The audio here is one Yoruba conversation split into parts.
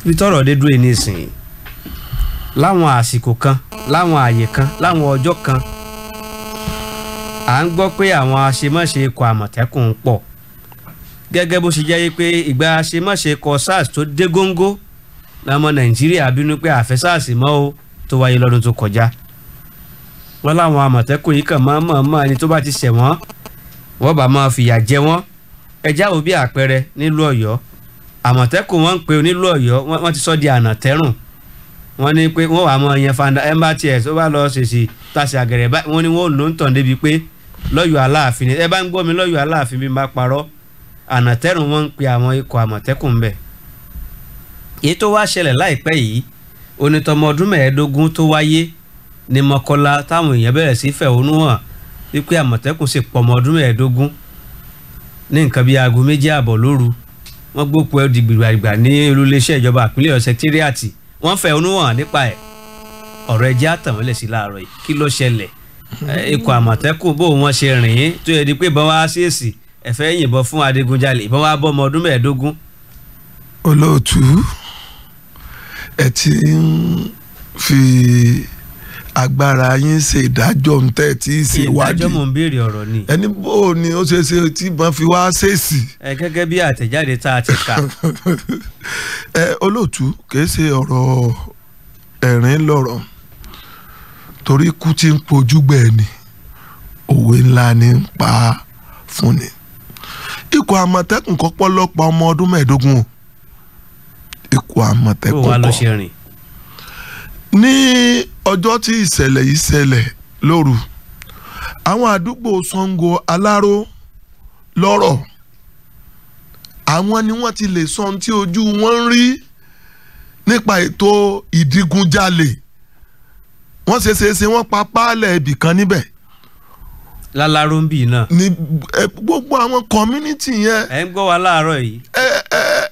Ibi tọ́rọ̀ dé dúró nísìnyí, láwọn àsìkò kan, láwọn àyè kan, láwọn ọjọ́ kan, à ń gbọ́ pé àwọn àṣemáṣe ikọ̀ Àmọ̀tẹ́kùn ń pọ̀, gẹ́gẹ́ bó ṣe jẹ́ pé ìgbà àṣemáṣe ikọ̀ SARS tó dé góńgó lọ́mọ Nàìjíríà bínú pé àfẹ́ SARS mọ́ o, tó wáyé lọ́dún tó kọjá. Wọ́n láwọn Àmọ̀tẹ́kùn yìí kàn máa mọ̀ ẹni tó bá ti ṣẹ̀ wọ́n, wọ́n bá máa fìyà jẹ wọ́n. Ẹjá wo bí àpẹẹrẹ nílùú Ọ̀yọ́, Àmọ̀tẹ́kùn wọ́n ń pe onílùú Ọ̀yọ́, wọ́n ti sọ di ànàtẹ́rùn. Wọ́n ní pé wọ́n wà mọ́ yẹn fanda MRTS ó bá lọ ṣèṣì tasì àgẹ̀rẹ̀ báyìí, wọ́n ní wọ́n ló ń tàn débi pé lọ́yọ̀ Aláàfin, ẹ bá ń gbọ́ mi lọ́yọ̀ Aláàfin bí n bá parọ́, ànàtẹ́rùn wọ́n ń pe àwọn ikọ̀ Àmọ̀tẹ́kùn bẹ̀. Èyí tó wá ṣẹlẹ̀ láìpẹ́ yìí, onítọmọ ọdún 25 tó wáyé ní Mọ́kọ́lá, táwọn èèyàn bẹ̀rẹ̀ sí fẹ̀hónú hàn wípé Àmọ̀tẹ́kùn sì pọ̀ ọmọ ọdún 25 ní nǹkan bíi aago 2:30 lóru. Wọ́n gbókù ẹ̀ di gbìgbàgbà ní olú-iléeṣẹ́ ìjọba ìpínlẹ̀ Ọ̀yọ́ sẹkítírìàtì, wọ́n fẹ̀hónú hàn nípa ẹ̀. Ọ̀rọ̀ ẹjẹ́ àtàmọ́lẹ̀ sí láàárọ̀ yìí, kí ló ṣẹlẹ̀? Ikọ̀ Àmọ̀tẹ́kùn bó wọn ṣe rìn ín tó yẹ di pé ìbọn wá sí èsì, ẹ̀fẹ́ yìnbọn fún adigunjalè, ìbọn wá bọ́ ọmọ ọdún 25. Olóòtú, ẹ ti ń fi agbára yín ṣe ìdájọ́ ntẹ́ tí í ṣe ìwádìí. Ìdájọ́ mò ń béèrè ọ̀rọ̀ ni. Ẹni bó ni ó ṣe ṣe tí ìbọn fi wá ṣèṣì. Ẹ gẹ́gẹ́ bí àtẹ̀jáde tá a ti kà. Ẹ olóòtú, kì í ṣe ọ̀rọ̀ ẹ̀rín lọ̀rọ̀, torí ikú tí ń pojú gbẹ̀ ni òwe ńlá ni ń pa fún ni. Ikọ̀ Àmọ̀tẹ́kùn kọ́pọ́ lọ́pàá ọmọ ọdún 25 o. Ikọ̀ Àmọ̀tẹ́kùn kọ́ ní ọjọ́ tí ìṣẹ̀lẹ̀ yìí ṣẹlẹ̀ lóru, àwọn àdúgbò Ṣàngó Aláró lọ́rọ̀, àwọn ni wọ́n ti lè sọ ohun tí ojú wọn ń rí nípa ètò ìdigunjalè. Wọ́n ṣe ṣe ṣe wọ́n pa páálẹ̀ ibì kan níbẹ̀. Láláró ń bì náà. Ní gbogbo àwọn community yẹn. Ẹ ń gbọ́ wa láàárọ̀ yìí.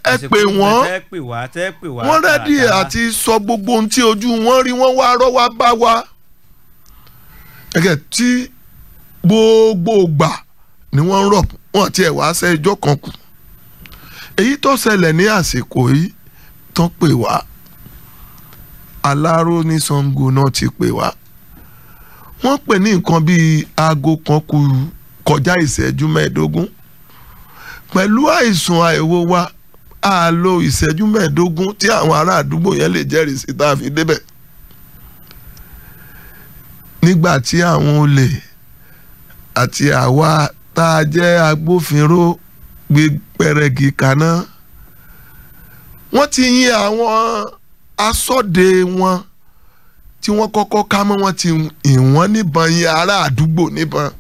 Ẹ pè wọ́n, wọ́n rẹ́dí àti sọ gbogbo ohun tí ojú wọn rí, wọ́n wá rọ́ wá bá wa. Ẹ̀kẹ́ tí gbogbo gbà ni wọ́n ń rọ̀, wọ́n ti ẹ̀ wá ṣe ẹjọ́ kan kù. Èyí tó ṣẹlẹ̀ ní àsìkò yìí tán pè wá, Aláró ní Ṣàngó náà ti pè wá. Wọ́n pè ní nǹkan bíi aago kan kù kọjá ìṣẹ́jú 25. Pẹ̀lú àìsàn àìwo wa, a lo ìṣẹ́jú 25 tí àwọn ará àdúgbò yẹn lè jẹ́rìí sí tá a fi débẹ̀. Nígbà tí àwọn olè àti àwa tá a jẹ́ agbófinró gbé pẹrẹgì kaná, wọ́n ti yìn àwọn asọ́de wọn tí wọ́n kọ́kọ́ ká mọ́, wọ́n ti yìn wọ́n níbọn, yìn ará àdúgbò níbọn.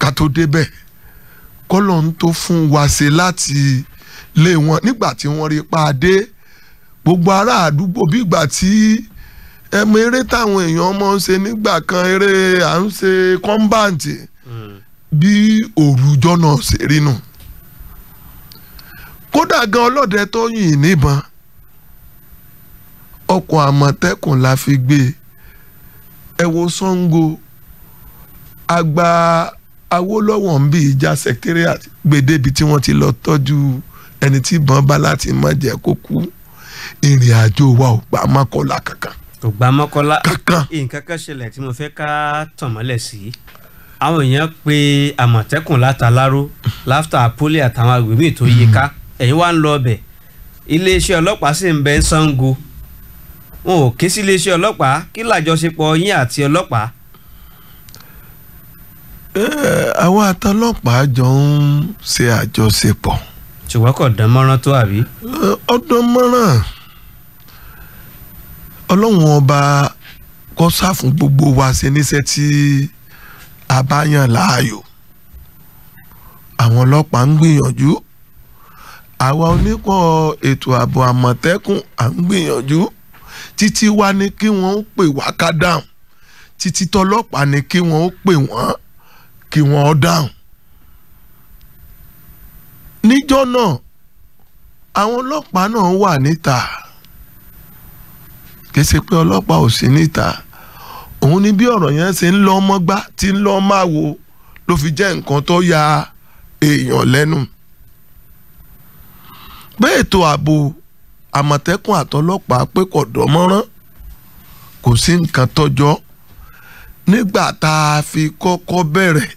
Ká tó débẹ̀, kọ́lọ́n tó fún wa ṣe láti lé wọn. Nígbà tí wọ́n rí pa dé, gbogbo ará àdúgbò bí ìgbà tí ẹmọ eré táwọn èèyàn mọ́ ń ṣe nígbà kan, eré à ń ṣe kọ́ńbàǹtì, bí òrùjọ́ náà ṣe rí nù. Kódà gan ọlọ́dẹ tó yìn níbọn, ọkọ̀ Àmọ̀tẹ́kùn la fi gbé. Ẹ wo Ṣàngó, àgbà Awólọ́wọ̀ ń bí ìjà secretariat gbèdébi tí wọ́n ti lọ tọ́jú ẹni tí ìbọn bá láti má jẹ́ kó kú. Ìrìn àjò wa ò gbà Mọ́kọ́lá kankan. Kò gbà Mọ́kọ́lá kankan. Nǹkan kan ṣẹlẹ̀ tí mo fẹ́ ká tàn mọ́lẹ̀ sí. Àwọn èèyàn pe Àmọ̀tẹ́kùn látàláró, láfta pólì àtàwọn agbègbè tó yí ká, ẹ̀yin wá ń lọ ọbẹ̀. Iléeṣẹ́ ọlọ́pàá sì ń bẹ Ṣàngó. Wọn ò ké sí iléeṣẹ́ ọlọ́pàá. Kí làjọṣepọ̀ yín àti ọlọ́pàá? Àwọn àtọlọ́pàá jọ ń ṣe àjọṣepọ̀. Ṣùgbọ́n kò dán mọ́rán tó àbí? Ọdún mọ́rán. Ọlọ́run ọba kó sá fún gbogbo wa ṣe níṣẹ́ tí a bá yàn láàyò. Àwọn ọlọ́pàá ń gbìyànjú, àwa oníkọ̀ ètò ààbò Àmọ̀tẹ́kùn à ń gbìyànjú. Títí wá ní kí wọ́n pè wá ká dáhùn, títí tọlọ́pàá ní kí wọ́n pè wọ́n kí wọ́n dáhùn. Níjọ́ náà àwọn ọlọ́pàá náà wà níta, kì í ṣe pé ọlọ́pàá ò sí níta. Òun ni bí ọ̀rọ̀ yẹn ṣe ń lọ mọ́gbá tí ń lọ máa wo ló fi jẹ́ nǹkan tó ya èèyàn lẹ́nu. Pé ètò ààbò Àmọ̀tẹ́kùn àtọlọ́pàá pé kò dánmọ́rán, kò sí nǹkan tọ́jọ́. Nígbà tá a fi kọ́kọ́ bẹ̀rẹ̀,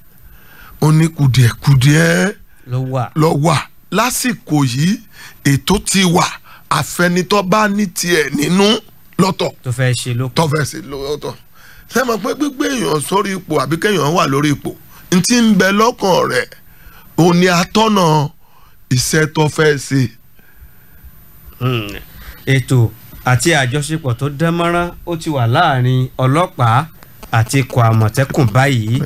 ó ní kùdìẹ̀kùdìẹ̀ ló wà. Lásìkò yìí ètò ti wà, àfẹnitọ́ bá ní tiẹ̀ nínú lọ́tọ̀ tó fẹ́ ṣe lọ́tọ̀. Ṣé mo pé gbígbé èèyàn sórí ipò àbí kéèyàn wà lórí ipò, n ti ń bẹ lọ́kàn rẹ̀ òun ni atọ́nà iṣẹ́ tó fẹ́ ṣe. Ètò àti àjọṣepọ̀ tó dán mọ́rán ó ti wà láàrin ọlọ́pàá àti ikọ̀ Àmọ̀tẹ́kùn báyìí.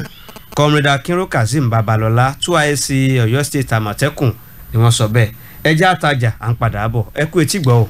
Comrade Akinro Kazeem Babalọlá, 2IC Ọ̀yọ́ State Àmọ̀tẹ́kùn ni wọ́n sọ bẹ́ẹ̀. Ẹjẹ́ àtajà, à ń padà bọ̀, ẹ kú etí gbọ́ o.